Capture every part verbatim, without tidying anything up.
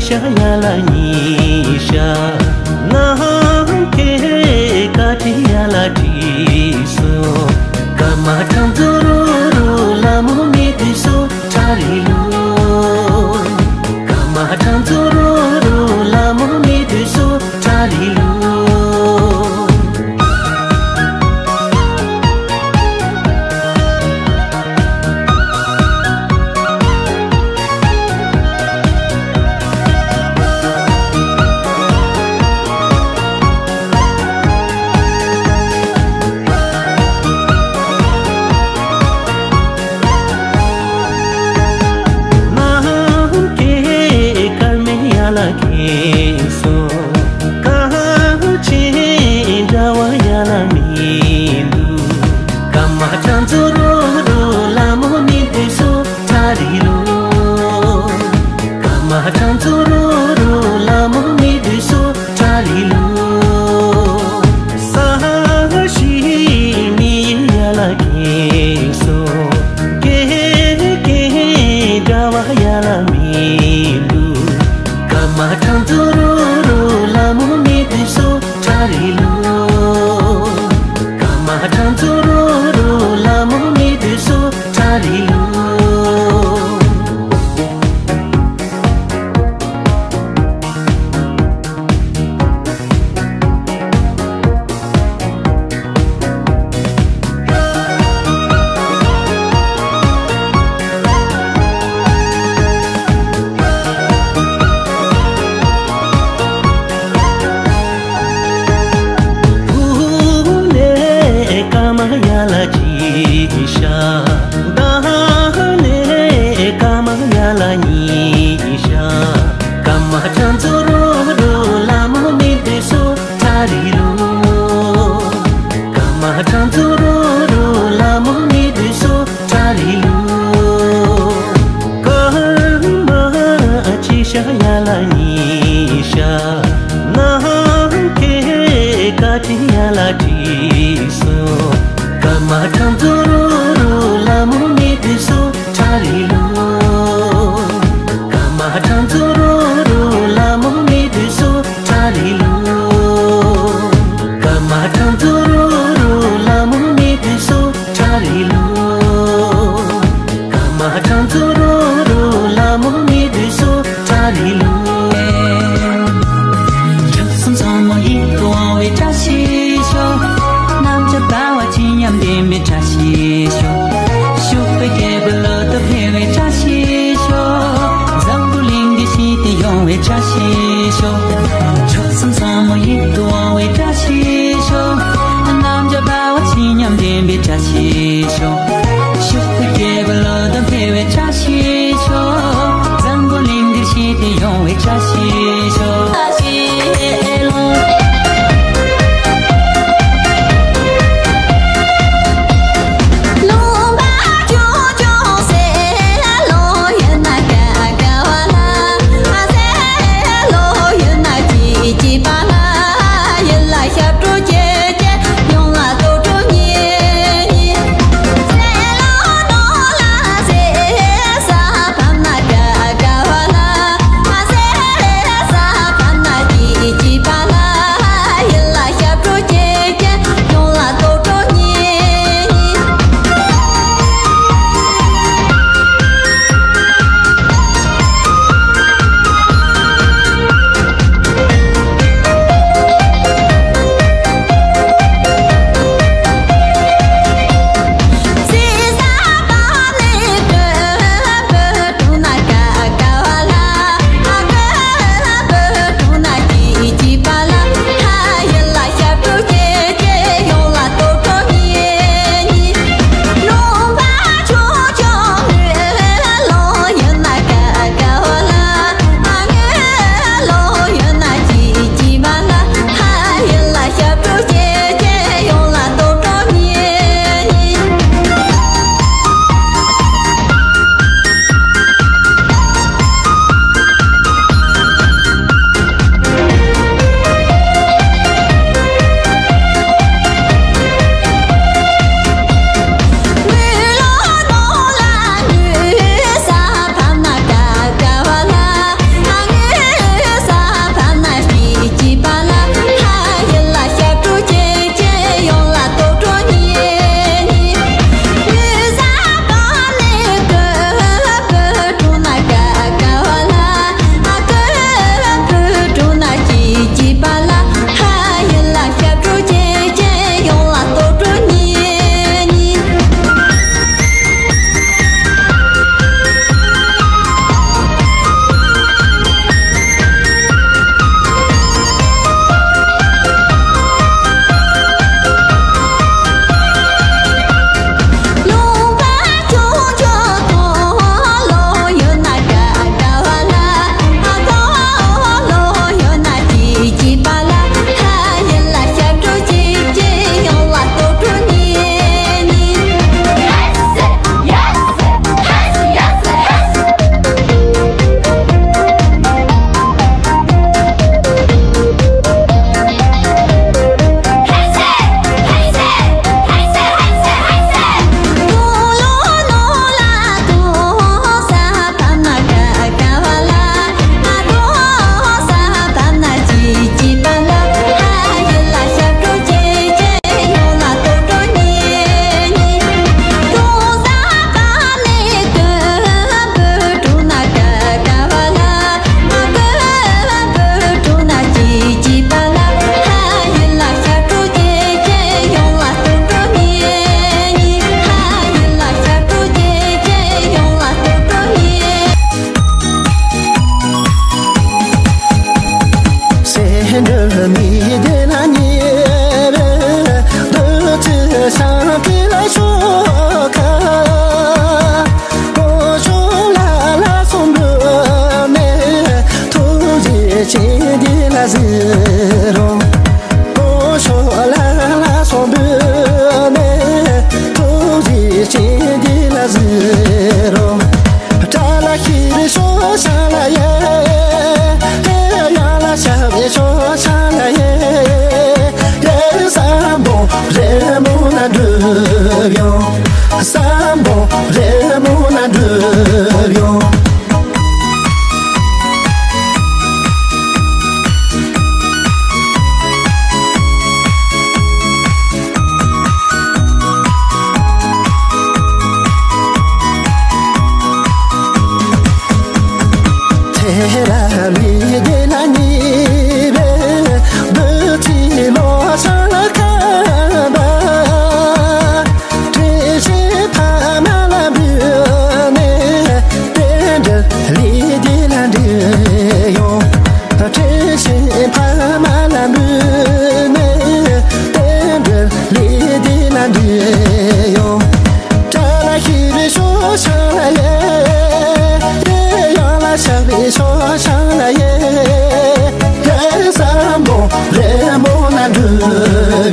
ཤ་ཡ་ལ་ཉི་ཤ། ནམ་མཁའི་བཀའ་དྲིན་ཡ་ལ་དྲིས་སོ། ཀ་མ་ཏྲང་ཙོ་རོ་རོ་ལ་མོ་མི་དུ་སོ་ཏྲ་རི་ལོ། ཀ་མ་ཏྲང་ཙོ་རོ་རོ་ལ་མོ་མི་དུ་སོ་ཏྲ་རི་ལོ། ནམ་མཁའི་སྐར་མའི་ཡ་ལ་ཁེངས་སོ། གངས་ཆེན་འདྲ་བ་ཡ་ལ་མི་འདུག་ཀ་མ་ཏྲང་ཙོ་རོ་རོ་ལ་མོ་མི་དུ་སོ་ཏྲ་རི་ལོ། ཀ་མ་ཏྲང་ཙོ་རོ་རོ་ལ་མོ་མི་དུ་སོ་ཏྲ་རི་ལོ། ས་གཞི་མི་ཡ་ལ་ཁེངས་སོ། ཀེ་ཀེ་འདྲ་བ་ཡ་ལ་མི་འདུག་ཀ་མ་ཏྲང་ཙོ་རོ་རོ་ལ་མོ་མི་དུ་སོ་ཏྲ་རི་ལོ། ཀ་མ་ཏྲང་ཙོ་རོ་རོ་ལ་མོ་མི་དུ་སོ་ཏྲ་རི་ལོ། བུ་ལས་ཀ་མ་ཡ་ལ་གཅིག་ཤ། ད་ནས་ཀ་མ་ཡ་ལ་གཉིས་ཤ། ཀ་མ་ཏྲང་ཙོ་རོ་རོ་ལ་མོ་མི་དུ་སོ་ཏྲ་རི་ལོ། ཀ་མ་ཏྲང་ཙོ་རོ་རོ་ལ་མོ་མི་དུ་སོ་ཏྲ་རི་ལོ། ཀ་མ་གཅིག་ཤ་ཡ་ལ་གཉིས་ཤ། ནམ་མཁའི་བཀའ་དྲིན་ཡ་ལ་དྲིས་སོ། ཀ་མ་ཏྲང་ཙོ་རོ་རོ་ལ་མོ་མི་དུ་སོ་ཏྲ་རི་ལོ། ཀ་མ་ཏྲང་ཙོ་རོ་རོ་ལ་མོ་མི་དུ་སོ་ཏྲ་རི་ལོ། ཀ་མ་ཏྲང་ཙོ་རོ་རོ་ལ་མོ་མི་དུ་སོ་ཏྲ་རི་ལོ། ཀ་མ་ཏྲང་ཙོ་རོ་རོ་ལ་མོ་མི་དུ་སོ་ཏྲ་རི་ལོ། ཟེར་རོ། ཨོ་ཤོ་ལ་ལ་སོ་འབུ་ནས་ཐུགས་རྗེ་ཆེ་འདི་ལ་ཟེར་རོ། ཏྲ་ལ་ཤི་རི་ཤོ་ཤ་ལ་ཡེ། ཧེ་ཡ་ལ་ཤ་བི་ཤོ་ཤ་ལ་ཡེ། ཡེ་སམ་བྷོ་རེ་མོ་ན་འགྲུབ་ཡོང་། སམ་བྷོ་རེ་མོ་ན་འགྲུབ་ཡོང་། ཐེ་ར་ལི་དེ་ལ་ཉི་བེ་བུ་ཚི་ལོ་ཤ་ལ་ཁ་བ། ཁྲེ་ཤེ་ཕ་མ་ལ་འབུལ་ནས་རྟེན་འབྲེལ་ལི་དེ་ལ་འགྲིག་ཡོང་། ཁྲེ་ཤེ་ཕ་མ་ལ་འབུལ་ནས་རྟེན་འབྲེལ་ལི་དེ་ལ་འགྲིག་ཡོང་། ཏྲ་ལ་ཤི་བི་ཤོ་ཤ་ལ་ཡེ། ཡེ་ཡ་ལ་ཤ་བི་ཤོ་ཤ་ལ་ཡེ། ཡེ་སམ་བྷོ་རེ་མོ་ན་འགྲུབ་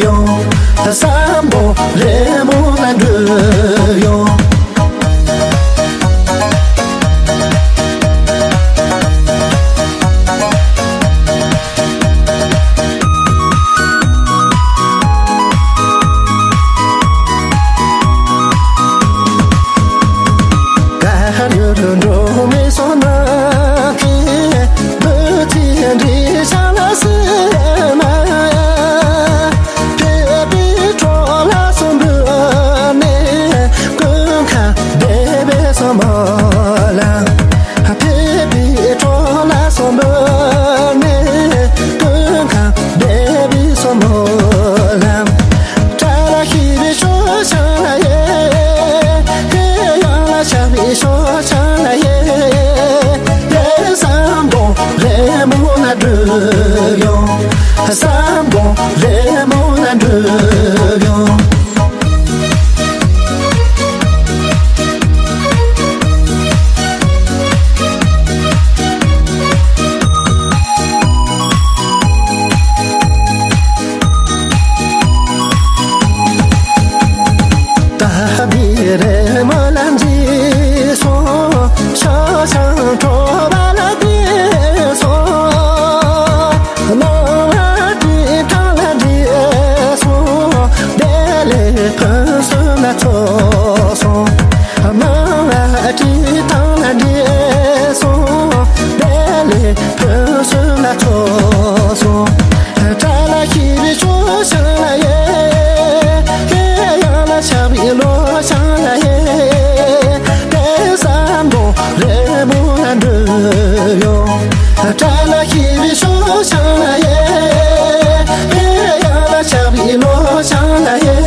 ཡོང་། སམ་བྷོ་རེ་མོ་ན་འགྲུབ་ཡོང་། གར་ཡུལ་འགྲོ་མི་སོང་ན་ཁེ་བུ་ཚི་འདྲི་ཤ་ལ་སི་མ། ཕེ་པི་ཁྲོ་ལ་སོང་བུ་ནས་ཀུན་ཁ་བདེ་བའི་སོང་བ་ལ། ཕེ་པི་ཁྲོ་ལ་སོང་བུ་ནས་ཀུན་ཁ་བདེ་བའི་སོང་བ་ལ། ཏྲ་ལ་ཤི་བི་ཤོ་ཤ་ལ་ཡེ། ཧེ་ཡ་ལ་ཤ་བི་ཤོ་ཤ་ལ་ཡེ། ཡེ་སམ་བྷོ་རེ་མོ་ན་འགྲུབ་ཡོང་། སམ་བྷོ་རེ་མོ་ན་འགྲུབ་ཡོང་། ད་བི་རེ་མོ་ལ་འཇིགས་སོང་། ཤ་ཆང་ཁྲོ་བ་ལ་བདེ་སོང་། ནང་ལ་བྲིས་ཐང་ལ་འདྲིས་སོང་། བདེ་ལེགས་ཕུན་སུམ་ལ་ཚོགས་སོང་། ནང་ལ་བྲིས་ཐང་ལ་འདྲིས་སོང་། བདེ་ལེགས་ཕུན་སུམ་ལ་ཚོགས་སོང་། ཏྲ་ལ་ཤི་བི་ཤོ་ཤ་ལ་ཡེ། ཧེ་ཡ་ལ་ཤ་བི་ལོ་ཤ་ལ་ཡེ། ཏེ་སམ་བྷོ་རེ་མོ་ན་འགྲུབ་ཡོང་། ཏྲ་ལ་ཤི་བི་ཤོ་ཤ་ལ་ཡེ། ཧེ་ཡ་ལ་ཤ་བི་ལོ་ཤ་ལ་ཡེ།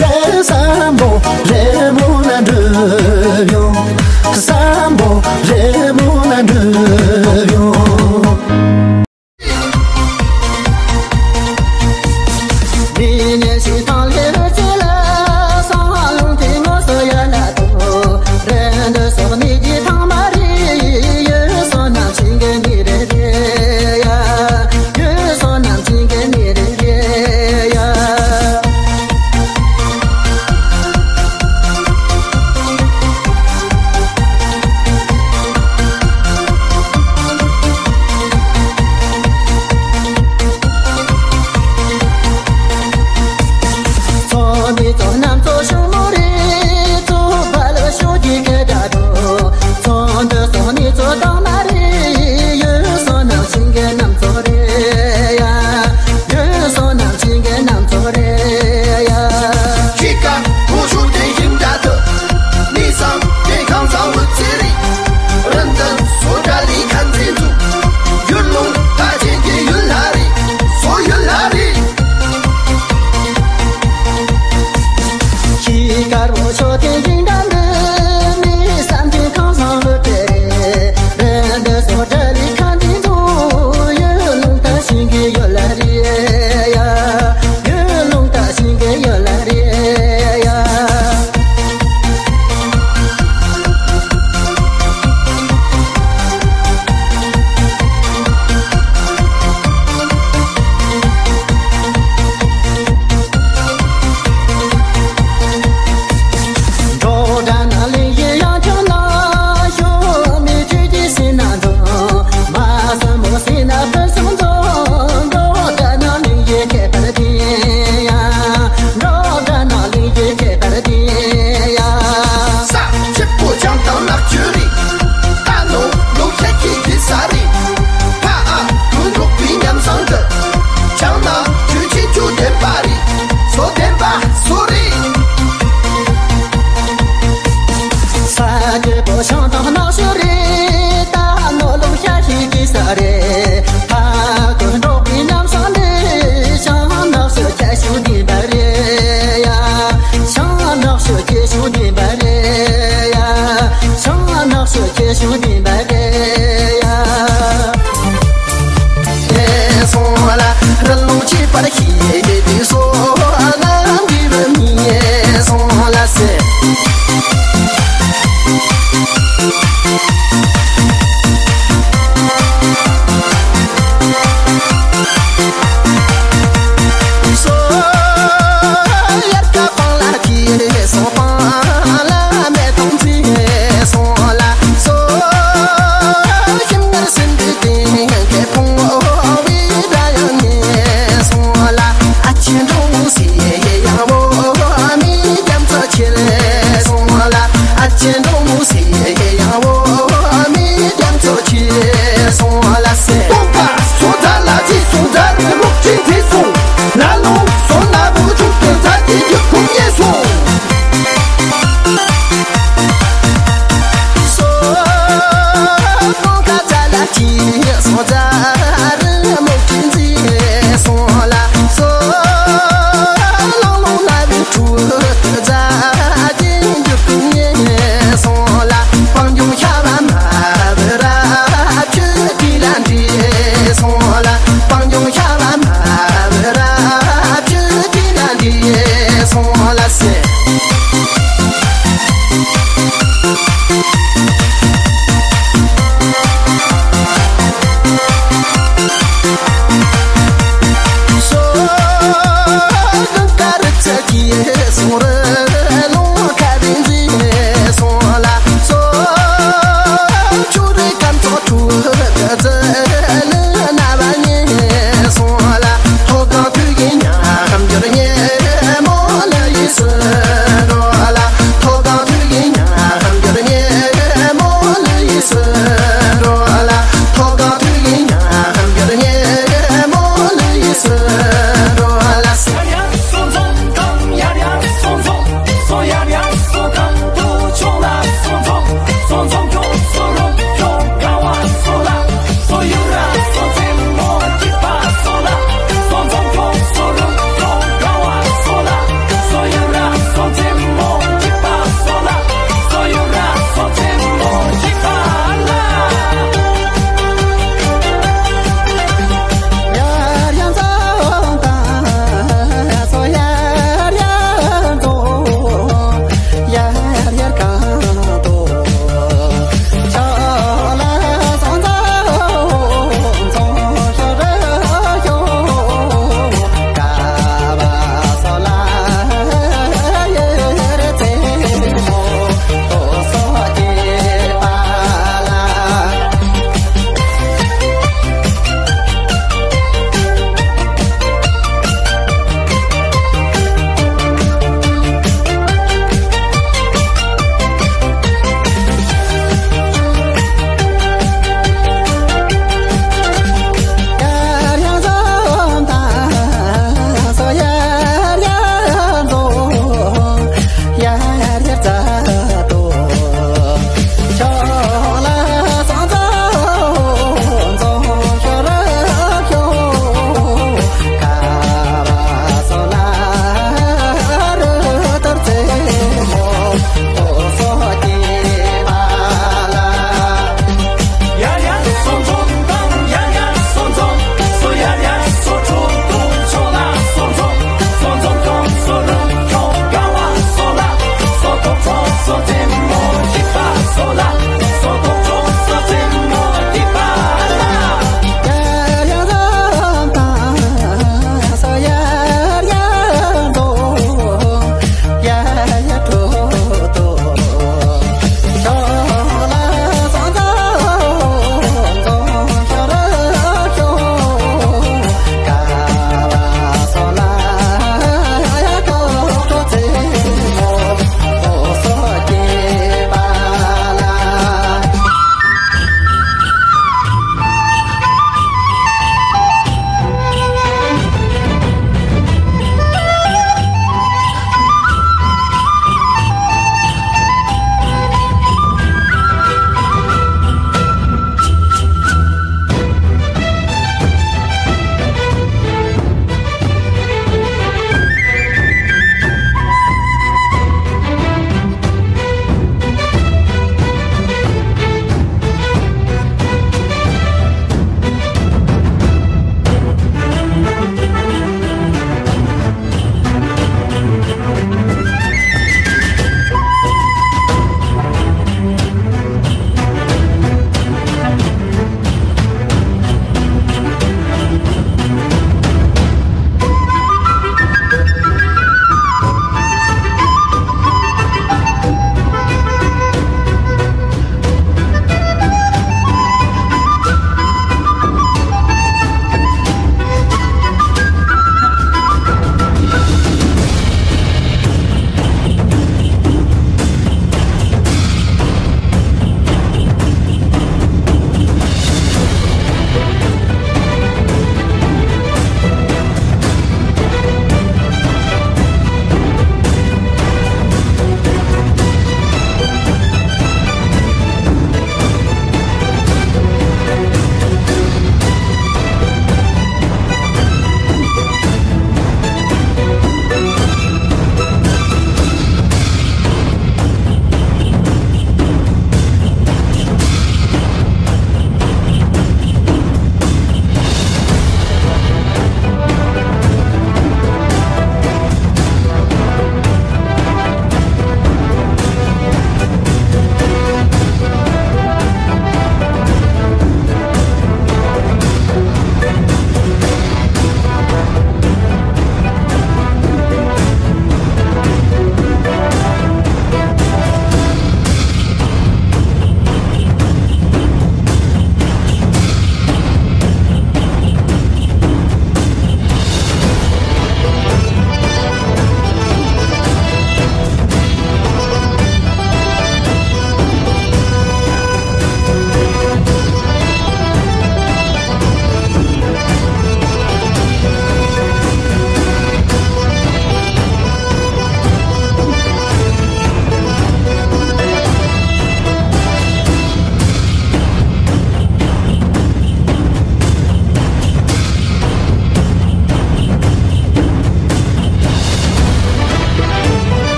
ཏེ་སམ་བྷོ་རེ་མོ་ན་འགྲུབ་ཡོང་། སམ་བྷོ་རེ་མོ་ན་འགྲུབ་ཡོང་།